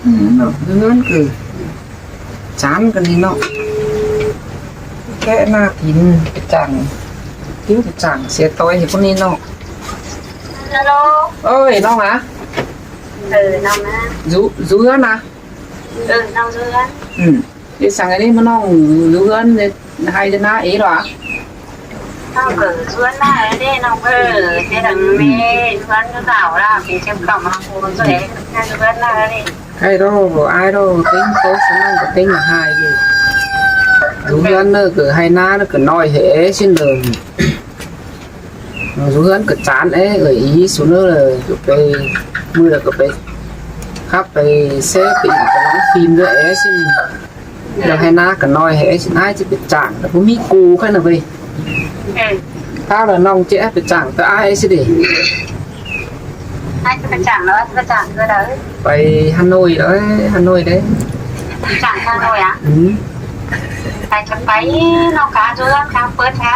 ອືມ ເນາະ ເຮືອນຄືຈານກັນນີ້ເນາະ ແກະໜ້າກິນ ໄປຈ້າງ ຕິວໄປຈ້າງເສຍຕ້ອຍໃຫ້ພວກນີ້ເນາະ. ຮັລໂຫຼ ເອີຍ ນ້ອງນະ ເອີ ນ້ອງນະ ຢູ່ ຢູ່ເຮືອນນະ ເອີ ນ້ອງຢູ່ເຮືອນ ອືມ. ເຮັດສັງອັນນີ້ມານ້ອງຢູ່ເຮືອນເຮັດໄຮ່ເຮັດນາເອງຫວາ? ນ້ອງກໍເຮືອນນາເດ້ນ້ອງເອີຍ ເຮັດອັນແມ່ເຮືອນຄືເກົ່າລະ ເປັນເຈັບເຂົ້າມາໂກນໂຕເອງເຮືອນນາເດ້. ໃຫ້ດອກ ອາຍດອກ ເຕັງໂຕສະນັ້ນກໍເຕັງຫາຍຢູ່ ຢູ່ເຮືອນເນີ ກໍໄຮ່ນາເນີ ກໍນ້ອຍແທ້ຊິເນີ. ເຮືອນກະຈານເອີຍ ເອີຍ ອີສຸເນີ ໄປ ມື້ລະກະໄປ ຂັບໄປແຊໄປອີ່ຫຍັງ ໄປລອງຟີມເດີເອຊິນ ແລ້ວໄຮ່ນາກະນ້ອຍ ເອຊິນ ອ້າຍຊິໄປຈ້າງ ແລ້ວບໍ່ມີກູຄັນນະເວີຍ. ເອີ ຖ້າລະນ້ອງເຈໄປຈ້າງແຕ່ອ້າຍຊິເດ ອ້າຍຊິໄປຈ້າງ ແລ້ວອ້າຍຊິໄປຈ້າງເທື່ອໃດ? ໄປຮາໂນ້ຍເດີ ຮາໂນ້ຍເດ້ ໄປຈ້າງຮາໂນ້ຍອະ? ອືມ ໄປກະໄປ ນ້ອງກະຢູ່ເຮືອນກະເປີດແທ້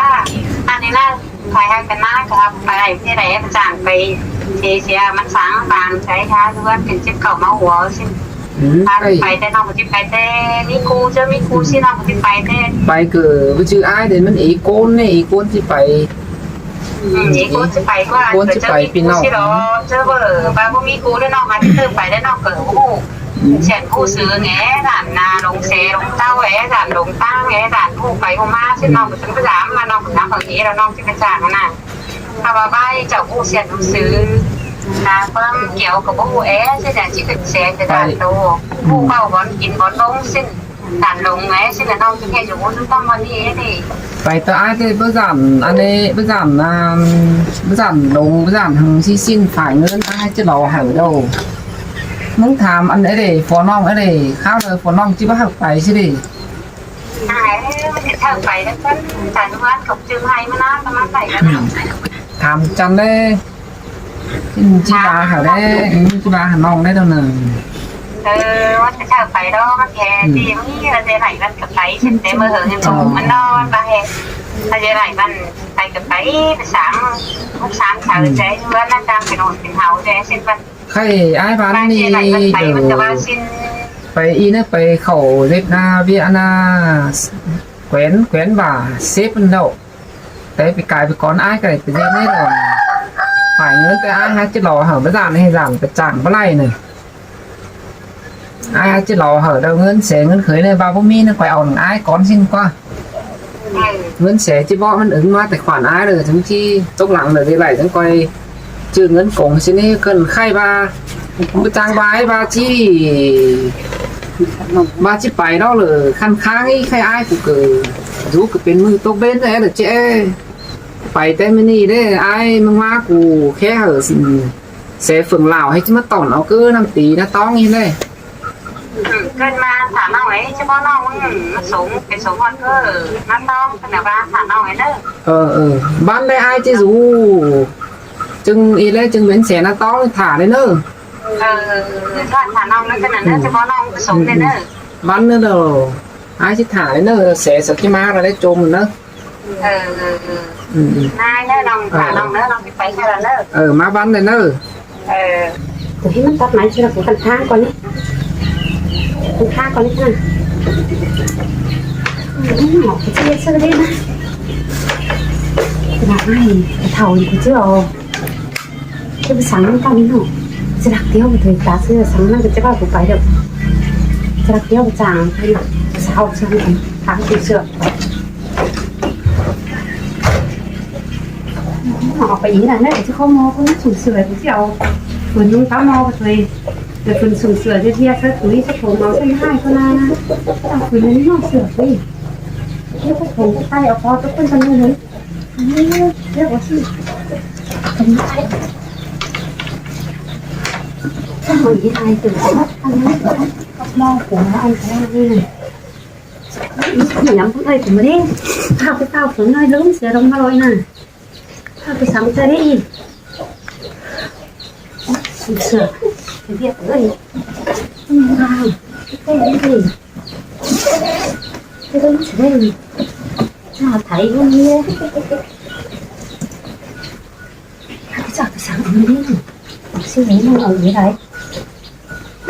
ອັນນີ້ນະ. ໄປໄຮ່ໄປນາກໍໄປເຮັດໃດ ຈ້າງໄປເສຍ ມັນສ້າງບາງໃຈ ຖ້າເຮືອນເປັນເຈັບເຂົ້າມາຫົວຊິ ອືມ ຖ້າໄປແຕ່ນ້ອງກໍຊິໄປແຕ່ມີຄູ່ ເຈີມີຄູ່ຊິນ້ອງກໍຊິໄປແຕ່ ໄປກໍບໍ່ຈື່ອ້າຍເດ້ ມັນເອໂກນເດ້ ເອໂກນຊິໄປ ອືມ ເອໂກນຊິໄປກວ່າ ເອີ ເຈີມີຄູ່ຊິດອກ ເຈີເບີວ່າບໍ່ມີຄູ່ເດ້ ນ້ອງອາດຈະຕື່ມໄປໄດ້ ນ້ອງກໍບໍ່ຮູ້. ອືມ ເຊັ່ນຜູ້ຊື່ແດ່ ທ່ານນາ ລົງເຊ ລົງເຕົ້າແດ່ ທ່ານລົງຕ່າງແດ່ ທ່ານຜູ້ໄປຜູ້ມາ ເຊັ່ນນ້ອງໄປເປັນພະຍາມ ມານ້ອງໄປນຳເຂົາເອ ແລ້ວນ້ອງຊິໄປຈ້າງຫັ້ນນະ ຖ້າວ່າບາຍເຈົ້າຜູ້ເຊັ່ນຜູ້ຊື່ນາ ຄວາມກ່ຽວກໍບໍ່ຮູ້ແອ ຊິແດ່ຊິເປັນແຊຈະດ້ານໂຕ ຜູ້ເວົ້າບ່ອນກິນບ່ອນລົງ ເຊັ່ນທ່ານລົງແດ່ ຊິແດ່ນ້ອງຊິເຮັດຢູ່ບໍ່ຖືກຕ້ອງວັນນີ້ເດ້. ໄປຕໍ່ອ້າຍເດີ ບໍ່ຢ້ານອັນນີ້ ບໍ່ຢ້ານ ອ່າ ບໍ່ຢ້ານລົງ ບໍ່ຢ້ານຫຍັງຊິສິ້ນຝາຍເງິນອ້າຍຈະລໍໃຫ້ເດີ. ມຶງຖາມອັນເອີເດ ຜົວນ້ອງເອີເດ ຄາວເດີ ຜົວນ້ອງຈິບໍ່ໃຫ້ໄປຊິເດ. ອາຍ ມັນຊິເຖິງໄປແລ້ວ ເພິ່ນສານວັນກໍຈື່ໃຫ້ມານານປະມານໃດກໍໄດ້. ອືມ ຖາມຈັນເດ້ ອືມ ຈິວ່າຫາເດ້ ອືມ ຈິວ່າຫານ້ອງໄດ້ດອກນະ. ເອີ ມັນຊິເຖິງໄປດອກ ມັນແທ້ ອືມ ທີ່ມັນມີວ່າຊິໃຫ້ມັນກໍໄປ ເຊັ່ນແຕ່ມື້ເຫິງຍັງ ເອີ ມັນນອນໄປ ຖ້າຊິໃຫ້ມັນໄປກໍໄປ ໄປສາມ ຫົກສາມເສົາ ອືມ ໃຈເຮືອນນັ້ນ ຕາມເປັນຫົວເປັນເຫົາແດ່ ເຊັ່ນວ່າ ໄຂ້ອ້າຍບ້ານນີ້ ເອີ ໄປອີ່ນະ ໄປເຂົ້າເຮັດນາວຽກນາ ແຂວນ ແຂວນວ່າເຊບນັ້ນແຫຼ້ວ ແຕ່ປີກາຍໄປກ່ອນ ອ້າຍກໍໄດ້ໄປເຮັດໃນດອນ ຝາຍເງິນ ແຕ່ອ້າຍຫາຈະລໍເອົາ ບໍ່ຈ້າງໃຫ້ຫຼານໄປຈ້າງບໍ່ໄດ້ນະ ອ້າຍຫາຈະລໍເອົາເດີ ເງິນແສເງິນເຂີຍນະ ວ່າບໍ່ມີນະ ຂ້ອຍເອົານຳອ້າຍກ່ອນຊິກວ່າ. ເງິນແສຈິບອກມັນອຶງມາແຕ່ຂວານອ້າຍເດີ ທັງທີ່ຕົກຫຼັງເດີໄດ້ໄຫຼ ຈັ່ງຄ່ອຍຈື່ເງິນກົງຊິນີ້ ເກີນໄຂວ່າບໍ່ຈ້າງບາຍວ່າຈິ ວ່າຈິໄປດອກເລີ ຄັນຄ້າງອີກໄຂອ້າຍກູເກີ ຢູ່ກໍເປັນມື້ຕົກເບັນແທ້ເດີເຈ້ ໄປແຕ່ມື້ນີ້ເດ້ ອ້າຍມຶງມາກູແຄ່ເຫີ ແສເຝີງລາວໃຫ້ຈະມາຕອນເອົາເກີນ້ຳຕີນາຕ້ອງອີກເດ້. ເກີດມາຖາມນ້ອງເອີຍ ຈະບອກນ້ອງ ອືມ ມາສົ່ງ ໄປສົ່ງຮອດເກີນາຕ້ອງ ເພິ່ນວ່າຖາມນ້ອງເອີຍເດີ. ເອີ ເອີ ບ້ານໃດອ້າຍຈະຢູ່ ຈຶ່ງອີແລ ຈຶ່ງເປັນແສນາຕ້ອງ ຖ້າໄດ້ເນີ. ເອີ ຖ້າ ຖ້ານ້ອງນັ້ນ ຈະບອກນ້ອງ ໄປສົ່ງໄດ້ເນີ. ບ້ານເນີ ອ້າຍຊິຖ້າໄດ້ເນີ ແສສັກກິມາລະໄດ້ຈົມເນີ. ເອີ ເອີ ເອີ ອືມ ນາຍເດີ ນ້ອງ ເອີ ຖ້ານ້ອງເດີ ນ້ອງຊິໄປແຄ່ນັ້ນເດີ. ເອີ ມາວັນເດີເນີ. ເອີ ໂອ້ຍ ມັນຕັດໄມ້ຊິລະ ກູຄັນທາງກ່ອນນີ້ ຄັນທາງກ່ອນນີ້ນະ. ອືມ ໝໍເຈັບເຊື່ອເດ້ນະ ຂະໜາດໄມ້ເຖົ້າຢູ່ເຊື່ອ ຈະໄປສັງນຳກັນເນາະ ຈະລັກດຽວໄປເຖິງຕາເຊື່ອສັງນັ້ນກໍຈະວ່າບໍ່ໄປດອກ ຈະລັກດຽວໄປຈ້າງໄປສາວເຊື່ອ ຖາມເຊື່ອ. ເອົາໄປອີກນະ ແມ່ຊິເຂົ້າໝໍ້ຄົນສຸມເສືອ ຊິເອົາປືນນຸ່ງຕາໝໍ້ໄປເລີຍ ແຕ່ປືນສຸມເສືອເຮັດວຽກໃສ່ປຸຍໃສ່ຜົງ ເອົາໃສ່ໃຫ້ຄົນນານະ ເອົາປືນນີ້ເນາະ ເສືອປຸຍ ເຮັດໃສ່ຜົງໃສ່ ເອົາພໍຕົກຄົນກັນເລີຍ ເຮັດວ່າຊິ ເອົາອີກໃຫ້ຕົວ ອັນນີ້ ໝໍ້ຜົງ ອັນນີ້ ຍຳເອີຍ ຜູ້ມະເຮັງ ພາໄປເຕົ້າຝົນໜ້ອຍ ລົມເສຍລົມມາລອຍນະ ພາໄປສັງເທື່ອໄດ້ອີກ ເສືອ ເວຍເອີຍ ວ້າວ ເປັນຈັ່ງໃດ ຖ້າໄຖຢູ່ນີ້ ພາໄປເຈົ້າໄປສັງເອົານີ້ ຊິໃຫ້ມັນເອົາອີກໄດ.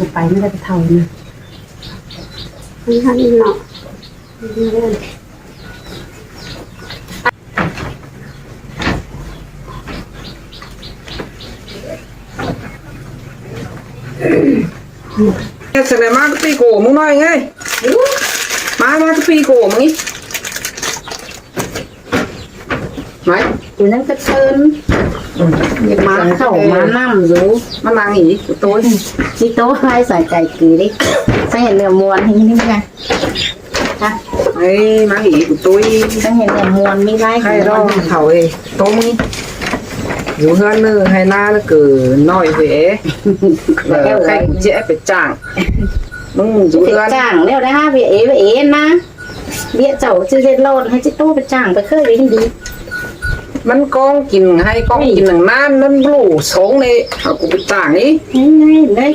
ກໍໄປ ມັນກໍໄປເຖົ້ານີ້ ມັນທັນເນາະ. ເຮັດຈັ່ງໃດມາກະປີໂກມຶງໜ້ອຍເອີຍ ມາ ມາກະປີໂກມຶງນີ້ ໄໝ ກູຍັງກະເທີນ ອືມ ມາເຂົ້າມານ້ຳຢູ່ ມານັ່ງອີກ ໂຕຍ ຊິໂຕຍສາຍໄກ່ກີເດ້ ໃສ່ເນື້ອມ່ວນນີ້ນະ. ຮະ ເອີຍ ມາອີກຕຸ້ຍ ຈັ່ງເຫັນແຕ່ມ່ວນມີຫຼາຍ ໃຫ້ດອກເຖົ້າເອີຍ ໂຕມີ ຢູ່ເຮືອນເນີ ໃຫ້ນາເກີນໜ້ອຍເວ ເອີ ໃຫ້ກູຊິໄປຈ້າງ ມຶງຢູ່ເຮືອນ ຈ້າງແລ້ວນະ ເວເອ ເວເອນະ ເວຍເຈົ້າຊິເຮັດຮ້ອນ ໃຫ້ຈິໂຕໄປຈ້າງ ໄປເຄີຍໄປຍິນດີ ມັນກອງກິນ ໃຫ້ກອງກິນໜັງນານ ມັນບໍ່ຮູ້ສົງເລີຍ ເອົາກູໄປຈ້າງນີ້ ນີ້ ນີ້ ນີ້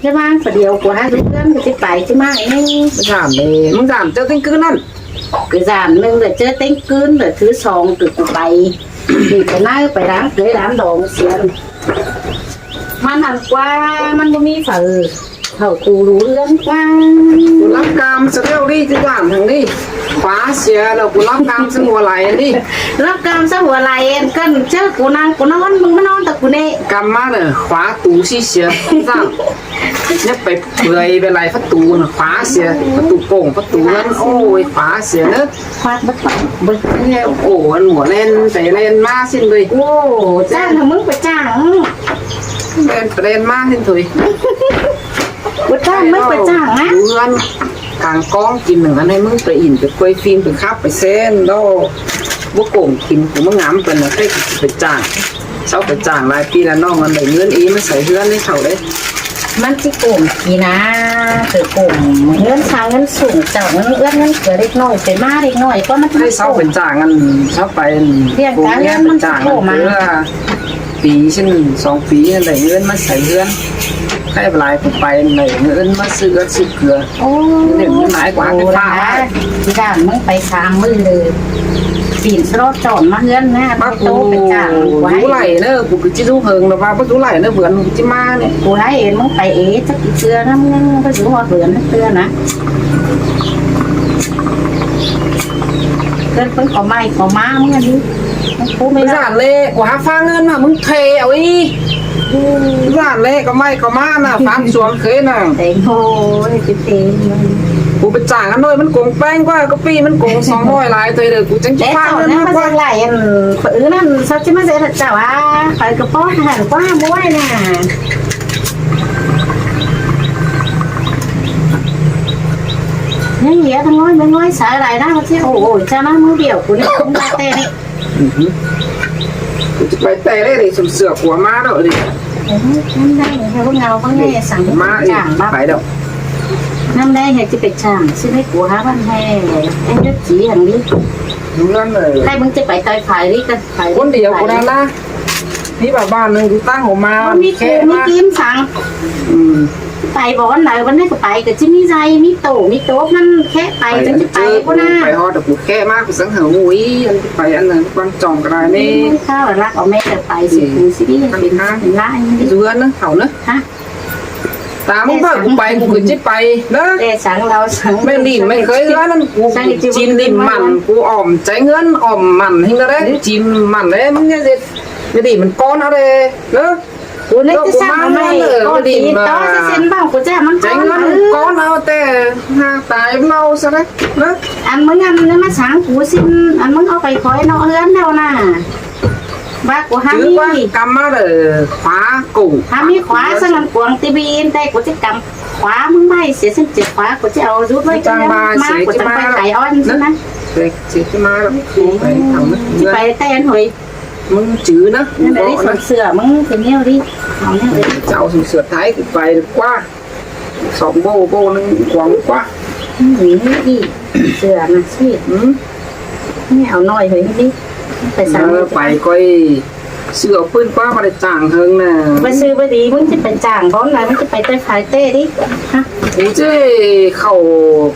ຈະວາງປະດຽວກວ່າ ເຮືອນກໍຊິໄປຊິມາເອງ ສາມເດ້ ມຶງສາມເຈົ້າເຕັງຄືນນັ້ນ ຄືສາມໜຶ່ງແລ້ວເຈີເຕັງຄືນແລ້ວ ຄືສອງຄືກູໄປ ນີ້ໄປນາໄປລ້າງເກີຍລ້າງດອງເສຍ ມັນຫັ້ນກວ່າ ມັນບໍ່ມີໃຜເຂົ້າຕູເຮືອນກວ່າ ກູລັບກາມຊະແລ້ວນີ້ ຈະຢ້ານທາງນີ້ ຂວາເສຍແລ້ວ ກູລັບກາມຊະຫົວໄຫຼອັນນີ້ ລັບກາມຊະຫົວໄຫຼ ອັນກັນເຈີກູນັ່ງກູນອນ ມຶງມານອນຕະກູແນ່ ກຳມາເດີ ຂວາຕູຊິເສຍ ສ້າງ ຍັງໄປເປືອຍໄປໄຫຼປະຕູນະ ຂວາເສຍ ປະຕູໂປ່ງ ປະຕູນັ້ນ ໂອ້ຍ ຂວາເສຍເດີ ຄວັກເບິດ ເບິດແລ້ວ ໂອ້ ອັນໝວດແລ່ນໄປແລ່ນມາຊິເລີຍ ໂອ້ ຈ້າງໃຫ້ມຶງໄປຈ້າງ ແລ່ນໄປແລ່ນມາຊິເລີຍ ບໍ່ຈ້າງໃຫ້ມຶງໄປຈ້າງນະ ເຮືອນກາງກອງກິນໜຶ່ງ ອັນໃຫ້ມຶງໄປອິນໄປກວຍຟີນໄປຄັບໄປແຊນດອກ ບໍ່ໂກງກິນ ກູມາງາມປານນັ້ນ ໃຜຊິໄປຈ້າງ ເຊົາໄປຈ້າງຫຼາຍປີແລ້ວ ນ້ອງມັນໄດ້ເງິນອີ ມັນໃສ່ເຮືອນໃຫ້ເຂົາເດ້ ມັນຊິໂກງກີນາ ເກີດໂກງເງິນຊາເງິນສູງ ເຈົ້າເງິນເອື້ອນເງິນເກືອເດັກນ້ອຍ ໄປມາເດັກນ້ອຍ ກໍມັນ ໃຫ້ເຊົາໄປຈ້າງອັນ ເຊົາໄປອັນ ວຽງການເງິນມັນຊິໂທມາ ປີຊິໜຶ່ງສອງປີ ໄດ້ເງິນມາໃສ່ເຮືອນ ໃຫ້ຫຼາຍໄປ ໄດ້ເງິນມາຊື້ເອື້ອນຊື້ເກືອ ໂອ້ ເງິນຫຼາຍກວ່າໄປຝາກໄວ້ ຊິຈ້າງມຶງໄປສາມມື້ເດີ ປີນສະຫຼອດຈອນມາເຮືອນນະ ມາໂຕໄປຈ້າງ ກູໄລ່ເດີ ກູຄືຊິດູເຫິງແລ້ວວ່າບໍ່ດູໄລ່ເດີ ເພື່ອນກູຊິມານີ້ ກູໄລ່ເອງ ມຶງໄປເອງ ຈັກເທື່ອນະ ມຶງບໍ່ຊິຮອດເຮືອນຈັກເທື່ອນະ ເພິ່ນ ເພິ່ນກໍໄມ້ກໍມາ ມຶງອັນນີ້ ກູໄມ່ ສານເລ ກູຫາຝາກເງິນມາ ມຶງເທເອົາອີກ ອືມ ສານເລ ກໍໄມ້ກໍມານະ ຝາກສວນເຄີຍນະ ແຕງໂມ ເຮັດເປັນເຕງ ກູໄປຈ້າງອັນນ້ອຍ ມັນກົງແປ້ງກວ່າ ກະປີມັນກົງສອງຮ້ອຍຫຼາຍເຕີເດີ ກູຈັ່ງຊິຝາກເງິນມາກວ່າ ຫຼາຍອັນ ປະອືນັ້ນ ສັກຊິມາເສດເຈົ້າອາ ໄປກະປອດຫັ້ນກວ່າ ບໍ່ໄຫວນະ ຍັງເຫຼືອທັງນ້ອຍ ນ້ອຍສາຍຫຼາຍນະ ວ່າຊິ ໂອ້ຍ ເຈົ້ານະ ມື້ດຽວ ກູນີ້ ມຶງຕາແຕກ ອືຫື ຈະໄປແຕ່ເດ້ ສົມເສືອຜົວມາດອກເດ້ ເອີ ນັ້ນໄດ້ໃຫ້ເບິ່ງເງົາເບິ່ງແດ່ ສັ່ງມາອີກ ຈ້າງບັກ ໄປດອກ ນັ້ນໄດ້ໃຫ້ຊິໄປຈ້າງ ຊິໄດ້ຜົວຫາບ້ານແທ້ ໄດ້ເຮັດສີຫັ້ນນີ້ ເຮືອນເອີຍ ໃຫ້ມຶງຈະໄປໄຕ່ໄຜນີ້ກໍໄປ ຄົນດຽວຄົນນັ້ນນະ ມີບ້ານໜຶ່ງຢູ່ຕັ້ງຫົວມາ ມີແຂກມາ ມີກິນສັ່ງ ອືມ ໄປບໍ່ອັນໃດ ວັນໃດກໍໄປ ກໍຊິມີໃສ່ ມີໂຕ ມີໂຕະ ມັນແຄະໄປ ຈັ່ງຊິໄປພຸ້ນນະ ໄປຮອດ ແຕ່ກູແຄະມາ ກູສັງຫາຫູອີ ອັນໄປອັນນັ້ນ ກວາງຈອງກໍໄດ້ນີ້ ຂ້າລັກເອົາແມ່ໄປ ຊິ ອືມ ກູຊິໄດ້ເປັນ ເປັນຫຼາຍ ເຮືອນນະ ເຖົ້ານະ ຮະ ຕາມມຶງພາກູໄປ ກູຄືຊິໄປເດີ ແຕ່ສັງລາວສັງ ແມ່ນດີ ແມ່ນເຄີຍ ເຮືອນນັ້ນ ກູຈິມດິນມັນ ກູອ້ອມໃຈເງິນ ອ້ອມມັນ ເຮັດແນວໃດ ຈິມມັນເດ້ ມຶງຢ່າເຮັດ ແມ່ນດີ ມັນກ້ອນເອົາເດ້ ເດີ ກູນີ້ຊິສ້າງໃໝ່ ກ້ອນຕີນຕໍ່ຊິເສັ້ນບ້າງ ກູແຈ້ມັນກ້ອນ ເອີ ກ້ອນເອົາແຕ່ຫາກຕາຍເມົາຊະເດ້ ເອີ ອັນມຶງອັນນີ້ມາສ້າງກູຊິ ອັນມຶງເອົາໄປຄອຍເນາະເຮືອນແລ້ວນະ ວ່າກູຫາມີ ກຳມາເດີ ຂວາກູ ຫາມີຂວາຊັ້ນ ກວາງຕີບີນ ແຕ່ກູຈະກຳຂວາມຶງໄວ້ເສຍ ຊັ້ນເຈັບຂວາ ກູຈະເອົາຢຸດໄວ້ ຈັ່ງວ່າມາ ກູຈະໄປໄກອ່ອນຊັ້ນນະ ເສຍຈະມາແລ້ວ ໄປທາງນັ້ນ ຊິໄປແຕ່ນຫອຍ ມຶງຈື່ນະ ນັ້ນແຫຼະ ສົງເສື້ອມຶງຄືແນວນີ້ ເອົາແນວນີ້ ຈະເອົາສົງເສື້ອໄທໄປກວ່າ ສອງໂບ ໂບໜຶ່ງກວ້າງກວ່າ ອືມ ນີ້ອີກ ເສື້ອນະ ຊິ ອືມ ນີ້ເອົາໜ້ອຍເຮີ້ຍ ນີ້ ໄປສາມ ເອີ ໄປຂ້ອຍຊື້ເອົາປືນກວ່າ ບໍ່ໄດ້ຈ້າງເຖິງນະ ໄປຊື້ບໍ່ດີ ມຶງຊິໄປຈ້າງບ່ອນໃດ ມຶງຊິໄປແຕ່ຂາຍແຕ່ເດ້ ຮະ ກູເຈ້ເຂົ້າ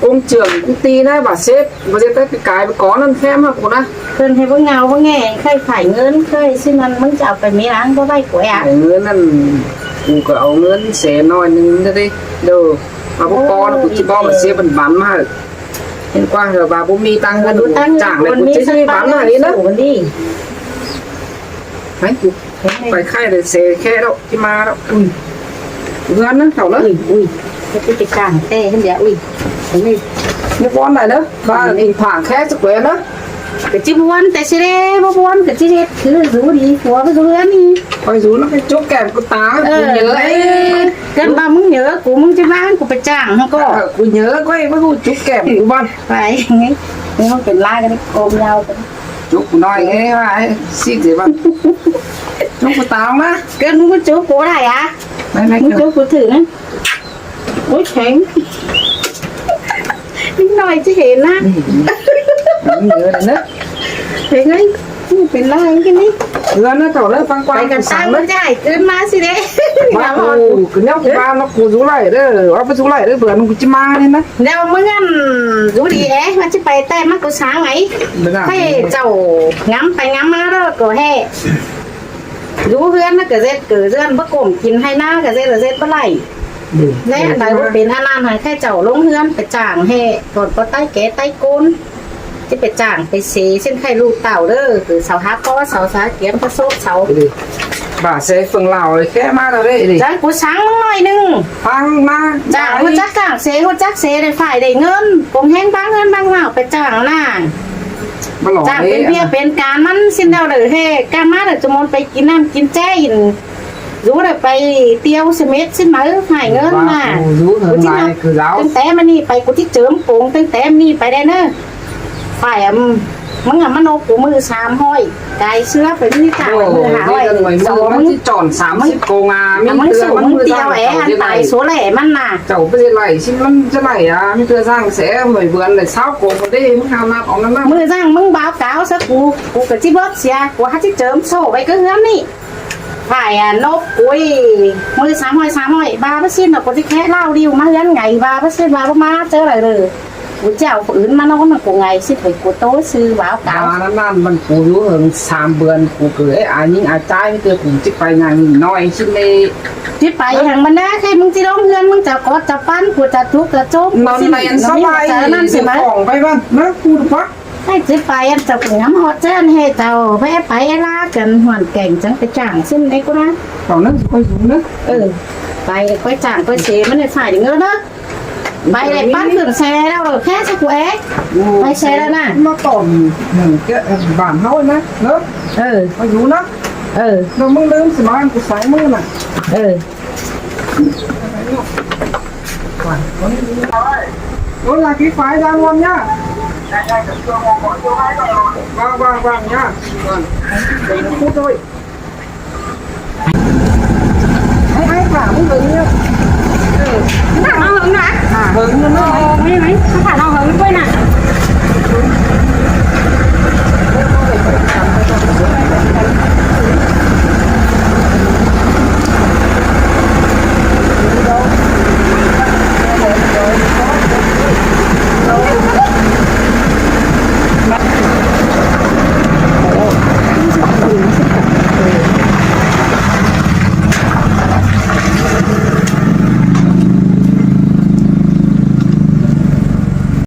ກົງເຈື່ອງ ກູຕີນະ ບາດເຊັບ ບໍ່ເຈັບໄດ້ປີກາຍໄປກໍນັ້ນແຄມຫາກູນະ ເພິ່ນໃຫ້ເບິ່ງເງົາເບິ່ງແງ່ ໃຄ່ຂາຍເງິນ ໃຄ່ຊິນັ້ນ ມຶງຈະເອົາໄປມີຫຼັງບໍ່ໄດ້ກວ່າ ເງິນນັ້ນ ກູກໍເອົາເງິນແສນໜ້ອຍໜຶ່ງເດ້ ເດີ ເອົາບໍ່ພໍນະ ກູຊິບອກວ່າເຊບບັນມາ ເຫັນກວ່າແບບວ່າບໍ່ມີຕັງເງິນຈ້າງເລີຍ ກູຊິບອກນະ ນີ້ນະ ໄປ ໄປໄຂ່ເດ້ ເຊແຄ່ແລ້ວ ຊິມາແລ້ວ ອຸ້ຍ ເຮືອນນະເຖົ້າເດີ ອຸ້ຍ ອຸ້ຍ ເຮັດໄປກາງແຕ່ຫັ້ນແຫຼະ ອຸ້ຍ ນີ້ ນີ້ບ່ອນໃດເດີ ວ່າອີກຜາງແຄ່ສະແກວນະ ກະຈິບ່ອນແຕ່ຊິເດ້ ບໍ່ບ່ອນກະຈິເຮັດຄືຢູ່ດີ ຜົວໄປຢູ່ເຮືອນນີ້ ຂ້ອຍຢູ່ນຳໄປຈຸກແກ້ມກູຕາ ເອີ ເອີ ເກີນວ່າມຶງເຫຍີກູ ມຶງຈະວ່າໃຫ້ກູໄປຈ້າງຫັ້ນກໍ ເອີ ກູເຫຍີຂ້ອຍບໍ່ຮູ້ຈຸກແກ້ມກູບ່ອນ ໄປ ນີ້ມັນເປັນລາຍກັນໂກມຍາວກັນ ຈຸກໜ້ອຍເອີຍ ວ່າຊິເດວ່າ ຈຸກກູຕາມາ ເກີນມຶງຈຸກກູໄດ້ອະ ໄດ້ ໄດ້ ມຶງຈຸກກູຖືນະ ໂອ້ຍ ແຂງ ນິດໜ້ອຍຈະເຫັນນະ ອືມ ເອີ ເນາະ ເປັນໄງ? ເປັນລາວຈັ່ງນີ້ ເຮືອນນະເຖົ້າເດີ ຟັງກວ້າງ ໄປກັນຕັ້ງໃຈ ຕື່ນມາຊິເດ້ ວ່າກູ ຄືແນວກູວ່າເນາະ ກູຢູ່ໄລ່ເດີ ວ່າໄປຢູ່ໄລ່ເດີ ເພື່ອນກູຊິມານີ້ນະ ແລ້ວມຶງອັນ ຢູ່ດີແອ ວ່າຊິໄປແຕ່ມາກູສາງໄຫ ໃຫ້ເຈົ້າງຳໄປງຳມາເດີ ກໍແຮ ຢູ່ເຮືອນນະກະເຮັດ ເກີເຮືອນບໍ່ກົມ ກິນໄຮ່ນາກະເຮັດ ເຮັດບໍ່ໄດ້ ແລະອັນໃດບໍ່ເປັນອັນນັ້ນ ໃຫ້ເຈົ້າລົງເຮືອນໄປຈ້າງແຮ່ ກ່ອນບໍ່ໄຕ້ແກ່ໄຕ້ໂກນ ຈະໄປຈ້າງໄປເສ ເຊັ່ນໄຂ້ລູກເຕົ້າເດີ ຄືເສົາຫາພໍ ເສົາສາກຽມ ພະໂຊກເສົາ ບາດເສເບິ່ງລາວແຄ່ມາແລ້ວເດ້ ຈັ່ງກູສັ່ງມຶງໜ້ອຍໜຶ່ງ ຟັງມາ ຈ້າງ ຮູ້ຈັກຈ້າງເສ ຮູ້ຈັກເສໄດ້ຝ້າຍໄດ້ເງິນ ກົງແຮງບາງເຮືອນບາງລາວໄປຈ້າງນາ ຈ້າງເປັນວຽກເປັນການມັນ ຊິນແລ້ວເດີ ແຮ່ກາມາເດີ ຈະມົນໄປກິນນ້ຳກິນແຈ ຢູ່ເດີ ໄປທ່ຽວສະເມັດຊິມາເອີ ໃຫ້ເງິນມາ ກູຊິເອົາ ຕັ້ງແຕ່ມື້ນີ້ໄປ ກູຊິເຈີມໂປງ ຕັ້ງແຕ່ມື້ນີ້ໄປໄດ້ເນີ ໄປ ອາ ມຶງອາມາໂນກູມື້ສາມຮ້ອຍ ກາຍເຊື້ອໄປມື້ນີ້ ຈ້າງມື້ຫ້າຮ້ອຍ ມັນຊິຈອນສາມສິບໂກງາ ມີເທື່ອມັນມື້ເດວແອ ອັນຕາຍໂສແຫຼມັນນະ ເຈົ້າໄປຊິໄລ່ຊິມັນຈະໄລ່ອາ ມີເທື່ອສ້າງແສ ເມື່ອຍເບືອນໄດ້ຊາວໂກງເດ້ ມຶງຫານັບເອົານັ້ນນະ ມື້ສ້າງມຶງບ່າວກາວຊະ ກູ ກູກະຊິເບີດເສຍ ກູຫາຊິເຈີມໂສ້ໄວ້ກະເຮືອນນີ້ ພາຍອານົບ ໂອ້ຍ ມື້ສາມຮ້ອຍ ສາມຮ້ອຍ ບາປະຊິນ ກູຊິແຄະລາວດິວມາເຮືອນໄງ ບາປະຊິນ ບາບໍ່ມາເຈີລະເດີ ກູຈະເອົາຜູ້ອື່ນມານອນນຳກູໄງ ຊິໄປກູໂຕຊື່ ບາກາວ ບານັ້ນມັນ ກູຢູ່ເຖິງສາມເດືອນ ກູເກີດອາຍິງອາຈາຍ ມີແຕ່ກູຊິໄປຫຍັງໜ້ອຍຊິເລ ຊິໄປຫຍັງມັນນະ ແຄ່ມຶງຊິລົງເຮືອນ ມຶງຈະກອດຈະປັນ ກູຈະທຸກຈະຈົມ ນອນແລນສະບາຍ ນັ້ນຊິມາ ຂອງໄປບ້ານນະ ກູປະ ໃຫ້ຊິໄປ ອັນເຈົ້າກໍງຳຮອດແຈ້ນ ໃຫ້ເຈົ້າແວ່ໄປລາກັນ ຮ່ອນແກ່ງຈັ່ງໄປຈ້າງຊິນເອກນະ ເອົານະ ຂ້ອຍສູງນະ ເອີ ໄປຂ້ອຍຈ້າງຂ້ອຍເສ ມັນໄດ້ຝ່າຍເງິນເດີ ໄປໄດ້ປັນຂຶ້ນແຊແລ້ວ ແຄ່ສະກູແອ ໄປແຊແລ້ວນະ ມາຕ້ອມ ເອີ ບ້ານເຮົານະ ເນາະ ເອີ ມາຢູ່ນະ ເອີ ແລ້ວມຶງລືມສະບາຍ ກູໃສ່ມືນະ ເອີ Ôi, là cái phái Gia Luân nhá. Vâng, vâng, vâng nhá. Vâng. Để nó phút thôi. Anh, anh thả bút vào đi nhá. Ừ. Thả nó hứng hả? À, hứng luôn đấy. Ồ, nghe đấy. Nó thả nó